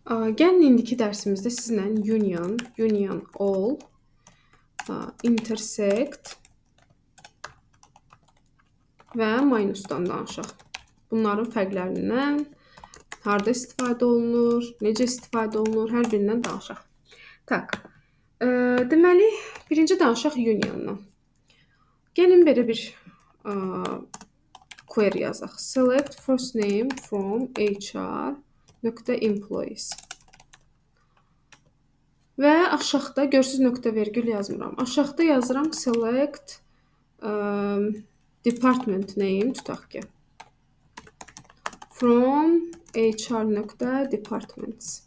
Gəlin indiki dərsimizdə sizinlə union, union all, intersect və minusdan danışaq. Bunların fərqlərindən, harda istifadə olunur, necə istifadə olunur, hər birindən danışaq. Tak. Deməli, birinci danışaq uniondan. Gəlin belə bir query yazaq. Select first name from HR nöqtə employees. Və aşağıda görürsüz nöqtə vergül yazmıram. Aşağıda yazıram select department name tutaq ki. From HR nöqtə departments.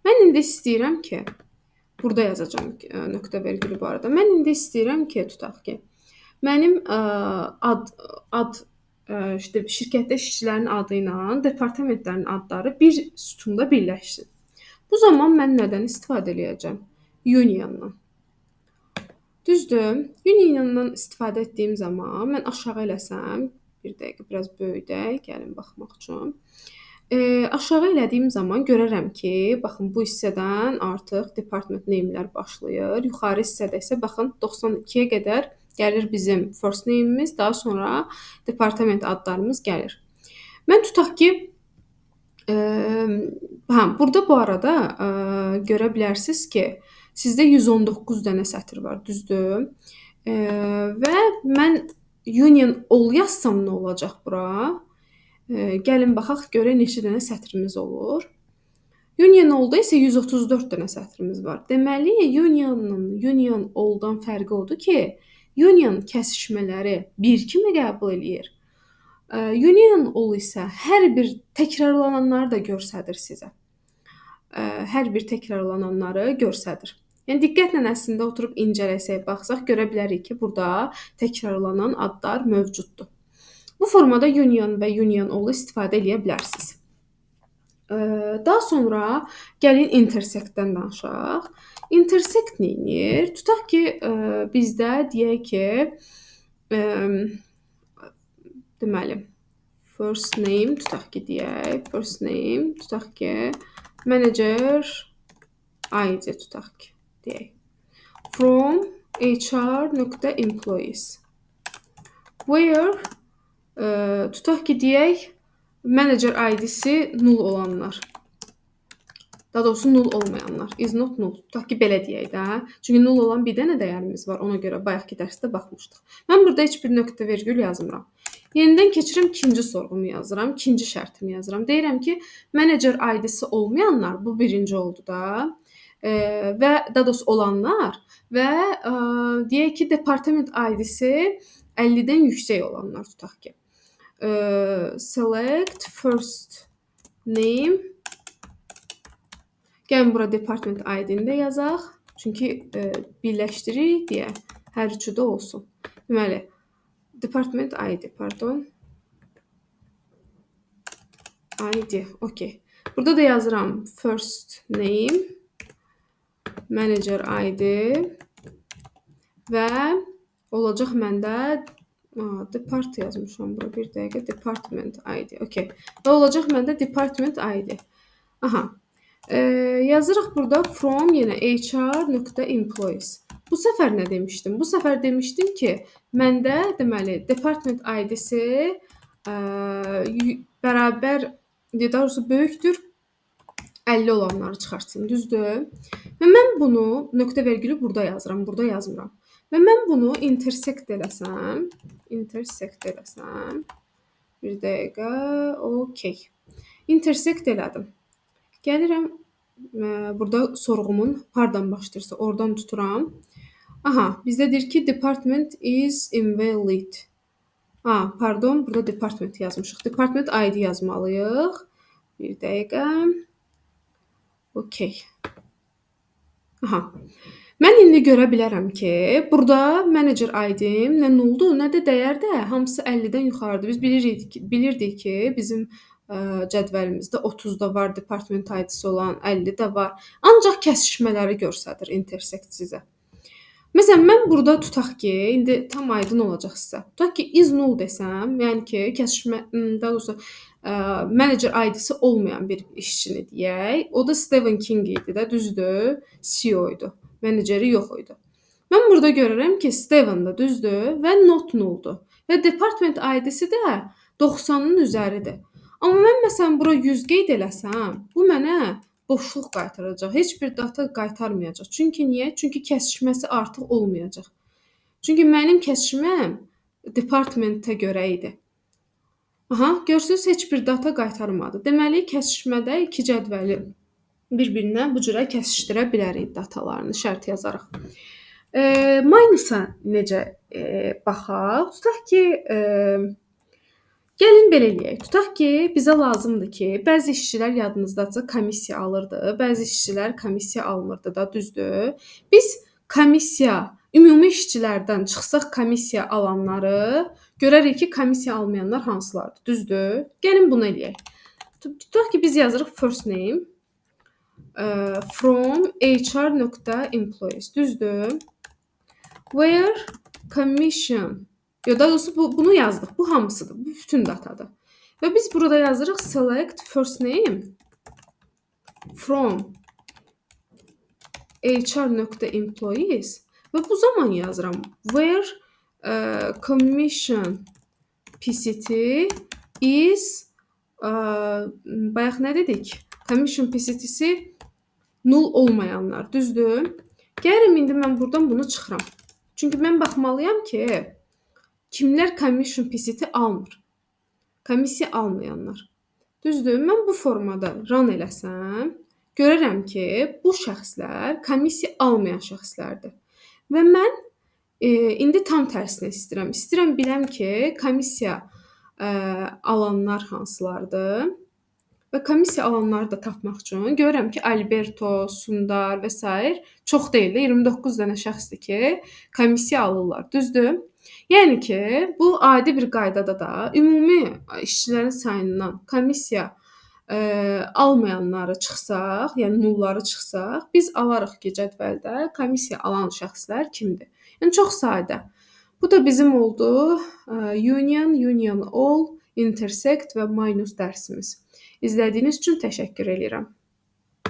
Mən indi istəyirəm ki, burada yazacağam nöqtə vergülü bu arada. Mən indi istəyirəm ki, tutaq ki, mənim ad işte şirkətdə işçilərin adı ilə departamentlərin adları bir sütunda birləşsin. Bu zaman mən nədən istifadə eləyəcəm? Uniondan. Düzdür? Uniondan istifadə etdiyim zaman mən aşağı eləsəm, bir dəqiqə biraz böyüdək, gəlin baxmaq üçün. Aşağı elədiyim zaman görərəm ki, baxın bu hissədən artıq department name-lər başlayır. Yuxarı hissədə isə baxın 92-yə qədər gəlir bizim first name-imiz, daha sonra departament adlarımız gəlir. Mən tutaq ki, burada bu arada görə bilərsiniz ki, sizdə 119 dənə sətir var, düzdür? Və mən union all yazsam nə olacaq bura? Gəlin baxaq, görək neçə dənə sətrimiz olur. Union all-da isə 134 dənə sətrimiz var. Deməli, unionun union all-dan fərqi odur ki, union kəsişmələri bir kimi qəbul eləyir. Union all isə hər bir təkrarlananları da göstərir sizə. Hər bir təkrarlananları göstərir. Yəni diqqətlə əslində oturub incələsək, baxsaq görə bilərik ki, burada təkrarlanan adlar mövcuddur. Bu formada union və union all-u istifadə eləyə bilərsiniz. Daha sonra gəlin intersect-dən danışaq. Intersect nə edir? Tutaq ki, bizdə deyək ki, deməli, first name tutaq ki, deyək, first name tutaq ki, manager ID tutaq ki, deyək. From HR.employees. Where tutaq ki, deyək, manager ID-si null olanlar. Daha doğrusu null olmayanlar. Is not null. Tutaq ki, belə deyək də. Çünki null olan bir dənə dəyərimiz var. Ona görə bayaqki dərsdə baxmışdıq. Mən burada heç bir nöqtə vergül yazmıram. Yenidən keçirəm, ikinci sorğumu yazıram, ikinci şərtimi yazıram. Deyirəm ki, manager ID-si olmayanlar, bu birinci oldu da. Və daha doğrusu olanlar və deyək ki, departament ID-si 50-dən yüksək olanlar tutaq ki. Select first name. Gəlin bura department ID-ni də yazaq. Çünki birləşdiririk deyə hər üçü də olsun. Deməli, department ID, pardon. ID, okey. Burada da yazıram first name, manager ID və olacaq məndə depart yazmışam bura bir dəqiqə, department ID, okey. Və olacaq məndə department ID. Aha. Yazırıq burada from yenə HR.employees. Bu səfər nə demişdim? Bu səfər demişdim ki, məndə deməli department ID-si bərabər, daha doğrusu böyükdür 50 olanları çıxartsın, düzdür? Və mən bunu nöqtə vergülü burada yazıram, burada yazmıram. Və mən bunu intersect eləsəm, bir dəqiqə, okey. Intersect elədim. Gəlirəm, burada sorğumun hardan başlayırsa oradan tuturam. Aha, bizdə deyir ki, department is invalid. Ha, pardon, burada department yazmışıq. Department ID yazmalıyıq. Bir dəqiqə. Okey. Aha. Mən indi görə bilərəm ki, burada manager ID-im nə nulldur, nə də dəyər də hamısı 50-dən yuxarıdır. Biz bilirdik ki, bizim cədvəlimizdə 30 da var, department ID-si olan 50 də var. Ancaq kəsişmələri göstərir intersect sizə. Məsələn, mən burada tutaq ki, indi tam aydın olacaq sizə. Tutaq ki, is null desəm, yəni ki, kəsişmə, daha doğrusu, manager ID-si olmayan bir işçini deyək. O da Stephen King idi də, düzdür? CEO idi. Meneceri yox idi. Mən burada görürəm ki, Steven da düzdür və not nulldur. Və department ID-si də 90-ın üzəridir. Amma mən məsələn bura 100 qeyd eləsəm, bu mənə boşluq qaytaracaq. Heç bir data qaytarmayacaq. Çünki niyə? Çünki kəsişməsi artıq olmayacaq. Çünki mənim kəsişməm departmentə görə idi. Aha, görürsüz, heç bir data qaytarmadı. Deməli, kəsişmədə iki cədvəli bir-birinə bu cürə kəsişdirə bilərik datalarını şərt yazaraq. Minusa necə baxaq? Tutaq ki, gəlin belə eləyək. Tutaq ki, bizə lazımdır ki, bəzi işçilər yadınızdadırsa komissiya alırdı, bəzi işçilər komissiya almırdı da, düzdür? Biz komissiya, ümumi işçilərdən çıxsaq komissiya alanları, görərik ki, komissiya almayanlar hansılardır, düzdür? Gəlin bunu eləyək. Tutaq ki, biz yazırıq first name from hr.employees, düzdür? Where commission. Yo, daha doğrusu bunu yazdıq. Bu hamısıdır. Bu bütün datadır. Və biz burada yazırıq select first name from hr.employees və bu zaman yazıram where commission PCT is bayaq nə dedik? Commission PCT-si null olmayanlar, düzdür? Gəlirəm indi mən buradan bunu çıxıram. Çünki mən baxmalıyam ki, kimlər commission PCT almır? Komissiya almayanlar. Düzdür? Mən bu formada run eləsəm, görərəm ki, bu şəxslər komissiya almayan şəxslərdir. Və mən indi tam tərsini istəyirəm. İstəyirəm biləm ki, komissiya alanlar hansılardır? Və komissiya alanları da tapmaq üçün görürəm ki, Alberto, Sundar və sair çox deyil də, 29 dənə şəxsdir ki, komissiya alırlar. Düzdür? Yəni ki, bu adi bir qaydada da ümumi işçilərin sayından komissiya almayanları çıxsaq, yəni nulları çıxsaq, biz alarıq ki, cədvəldə komissiya alan şəxslər kimdir? Yəni çox sadə. Bu da bizim oldu union, union all, intersect və minus dərsimiz. İzlədiyiniz üçün təşəkkür eləyirəm.